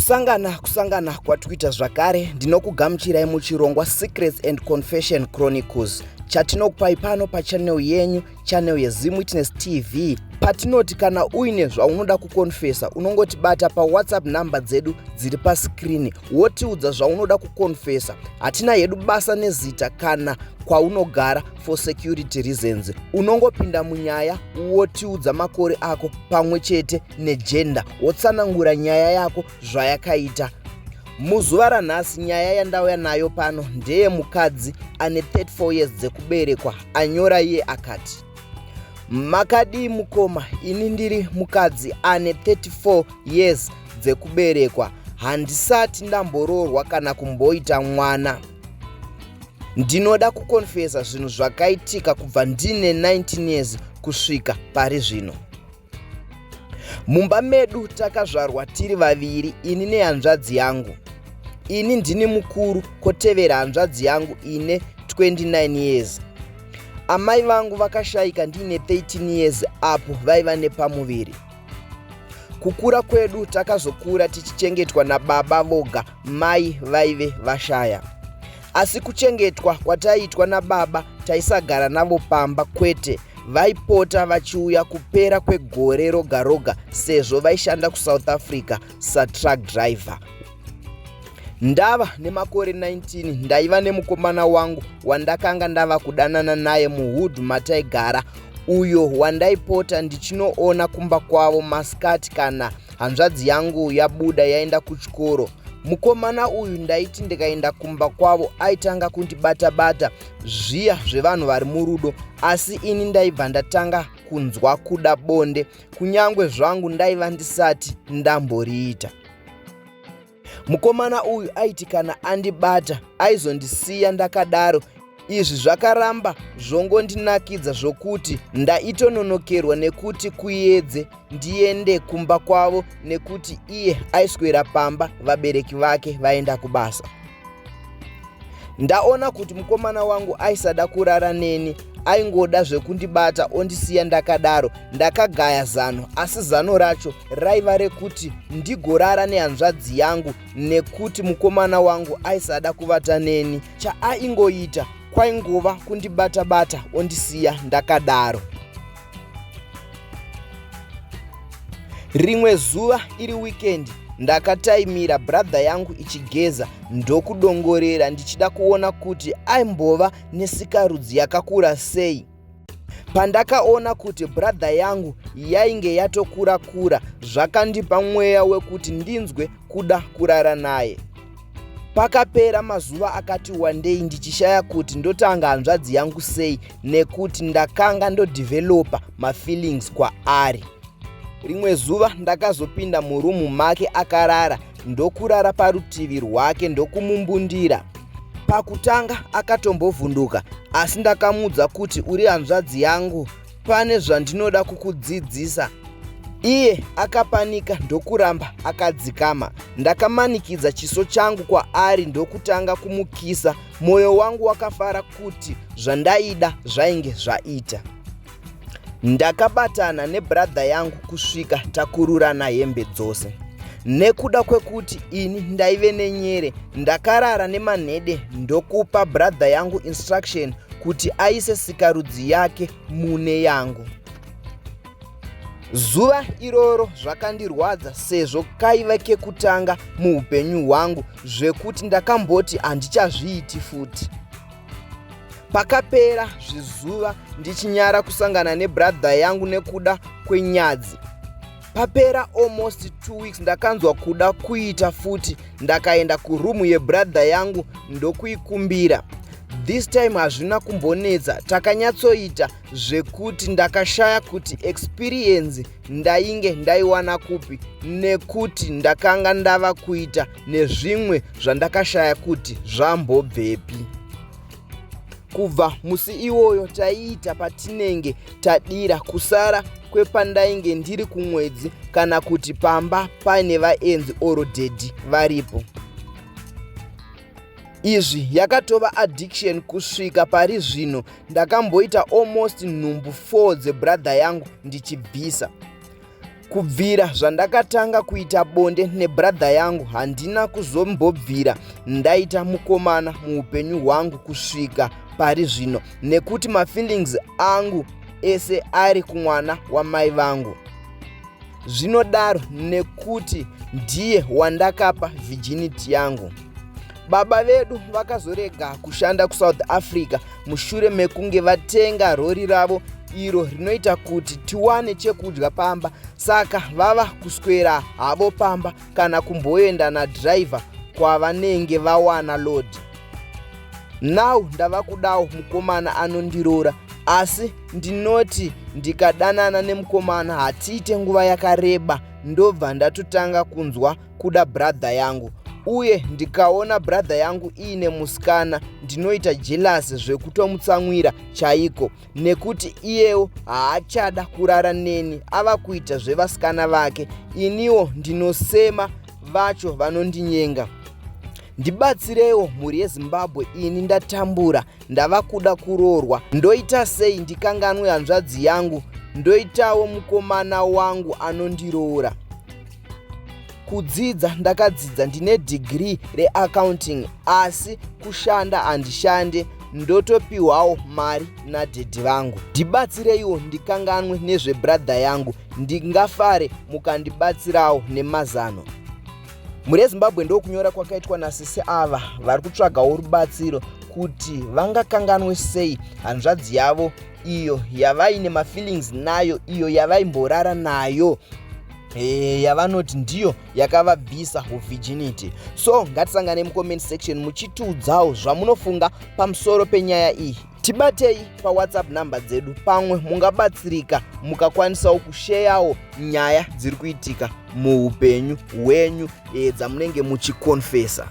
Kusangana kusangana kwatwita zvakare, ndinokugamuchirai muchirongwa Secrets and Confession Chronicles chatinokupai pano pachannel yenyu, channel yeZim Witness TV, patinoti kana uine zvaunoda kukonfesa unongotibata paWhatsApp number dzedu dziri paskrini, wotiudza zvaunoda kukonfesa. Hatina hedu basa nezita kana kwaunogara for security reasons. Unongopinda munyaya wotiudza makore ako pamwe chete negender, wotsanangura nyaya yako zvayakaita. Muzuva ranhasi nyaya yandauya nayo pano ndeyemukadzi ane 34 years dzekuberekwa. Anyora iye akati, makadii mukoma? Ini ndiri mukadzi ane 34 years dzekuberekwa, handisati ndamboroorwa kana kumboita mwana. Ndinoda kukonfesa zvinhu zvakaitika kubva ndine 19 years kusvika pari zvino. Mumba medu takazvarwa tiri vaviri, ini nehanzvadzi yangu. Ini ndini mukuru, kotevera hanzvadzi yangu ine 29 years. Amai vangu vakashayika ndiine 13 years apo vaiva nepamuviri. Kukura kwedu takazokura tichichengetwa nababa voga, mai vaive vashaya. Asi kuchengetwa kwataiitwa nababa, taisagara navo pamba kwete, vaipota vachiuya kupera kwegore roga roga sezvo vaishanda kuSouth Africa satruck driver. Ndava nemakore 19 ndaiva nemukomana wangu wandakanga ndava kudanana naye muhood mataigara, uyo wandaipota ndichinoona kumba kwavo masikati kana hanzvadzi yangu yabuda yaenda kuchikoro. Mukomana uyu ndaiti ndikaenda kumba kwavo aitanga kundibata-bata zviya zvevanhu vari murudo, asi ini ndaibva ndatanga kunzwa kuda bonde kunyange zvangu ndaiva ndisati ndamboriita. Mukomana uyu aiti kana andibata aizondisiya ndakadaro. Izvi zvakaramba zvongondinakidza zvokuti ndaitononokerwa nekuti kuedze ndiende kumba kwavo nekuti iye aiswera pamba vabereki vake vaenda kubasa. Ndaona kuti mukomana wangu aisada kurara neni, aingoda zvekundibata ondisiya ndakadaro, ndakagaya zano, asi zano racho raiva rekuti ndigorara nehanzvadzi yangu nekuti mukomana wangu aisada kuvata neni. Chaaingoita kwaingova kundibata-bata ondisiya ndakadaro. Rimwe zuva iri weekend ndakataimira brother yangu ichigeza ndokudongorera ndichida kuona kuti aimbova nesikarudzi yakakura sei. Pandakaona kuti brother yangu yainge yatokura kura, zvakandipa mweya wekuti ndinzwe kuda kurara naye. Pakapera mazuva akati wandei ndichishaya kuti ndotanga hanzvadzi yangu sei nekuti ndakanga ndodhivhelopa mafeelings kwaari. Rimwe zuva ndakazopinda murumu make akarara ndokurara parutivi rwake ndokumumbundira. Pakutanga akatombovhunduka, asi ndakamuudza kuti uri hanzvadzi yangu, pane zvandinoda kukudzidzisa. Iye akapanika ndokuramba akadzikama. Ndakamanikidza chiso changu kwaari ndokutanga kumukisa. Mwoyo wangu wakafara kuti zvandaida zvainge zvaita. Ndakabatana nebrother yangu kusvika takururana hembe dzose. Nekuda kwekuti ini ndaive nenyere, ndakarara nemanhede ndokupa brother yangu instruction kuti aise sikarudzi yake mune yangu. Zuva iroro zvakandirwadza sezvo kaiva kekutanga muupenyu hwangu zvekuti ndakamboti handichazviiti futi. Pakapera zvizuva ndichinyara kusangana nebrother yangu nekuda kwenyadzi. Papera almost 2 weeks ndakanzwa kuda kuita futi, ndakaenda kurumu yebrother yangu ndokuikumbira. This time hazvina kumbonetsa, takanyatsoita zvekuti ndakashaya kuti experience ndainge ndaiwana kupi nekuti ndakanga ndava kuita nezvimwe zvandakashaya kuti zvambobvepi. Kubva musi iwoyo taiita patinenge tadira, kusara kwepandainge ndiri kumwedzi kana kuti pamba paine vaenzi oro dhedhi varipo. Izvi yakatova addiction kusvika pari zvino. Ndakamboita almost nhumbu 4 dzebrother yangu ndichibvisa. Kubvira zvandakatanga kuita bonde nebrother yangu handina kuzombobvira ndaita mukomana muupenyu hwangu kusvika pari zvino nekuti mafeelings angu ese ari kumwana wamai vangu. Zvinodaro nekuti ndiye wandakapa virginity yangu. Baba vedu vakazorega kushanda kuSouth Africa mushure mekunge vatenga rori ravo iro rinoita kuti tiwane chekudya pamba, saka vava kuswera havo pamba kana kumboenda nadhiraivha kwavanenge vawana load. Now ndava kudawo mukomana anondiroora, asi ndinoti ndikadanana nemukomana hatiite nguva yakareba ndobva ndatotanga kunzwa kuda brother yangu, uye ndikaona brother yangu iine musikana ndinoita jealous zvekutomutsamwira chaiko nekuti iyewo haachada kurara neni, ava kuita zvevasikana vake. Iniwo ndinosema vacho vanondinyenga. Ndibatsirewo mhuri yeZimbabwe, ini ndatambura, ndava kuda kuroorwa. Ndoita sei ndikanganwe hanzvadzi yangu, ndoitawo mukomana wangu anondiroora? Kudzidza ndakadzidza, ndine degree reaccounting, asi kushanda handishande, ndotopiwawo mari nadhedhi vangu. Ndibatsireiwo ndikanganwe nezvebrother yangu, ndingafare mukandibatsirawo nemazano. Mhuri yeZimbabwe, ndokunyora kwakaitwa nasisi ava vari kutsvagawo rubatsiro kuti vangakanganwe sei hanzvadzi yavo iyo yavaine mafeelings nayo, iyo yavaimborara nayo, yavanoti ndiyo yakavabvisa huvirginity. So ngatisangane mucomment section muchitiudzawo zvamunofunga pamusoro penyaya iyi. Tibatei paWhatsApp number dzedu, pamwe mungabatsirika mukakwanisawo kusheyawo nyaya dziri kuitika muupenyu hwenyu, dzamunenge muchikonfesa.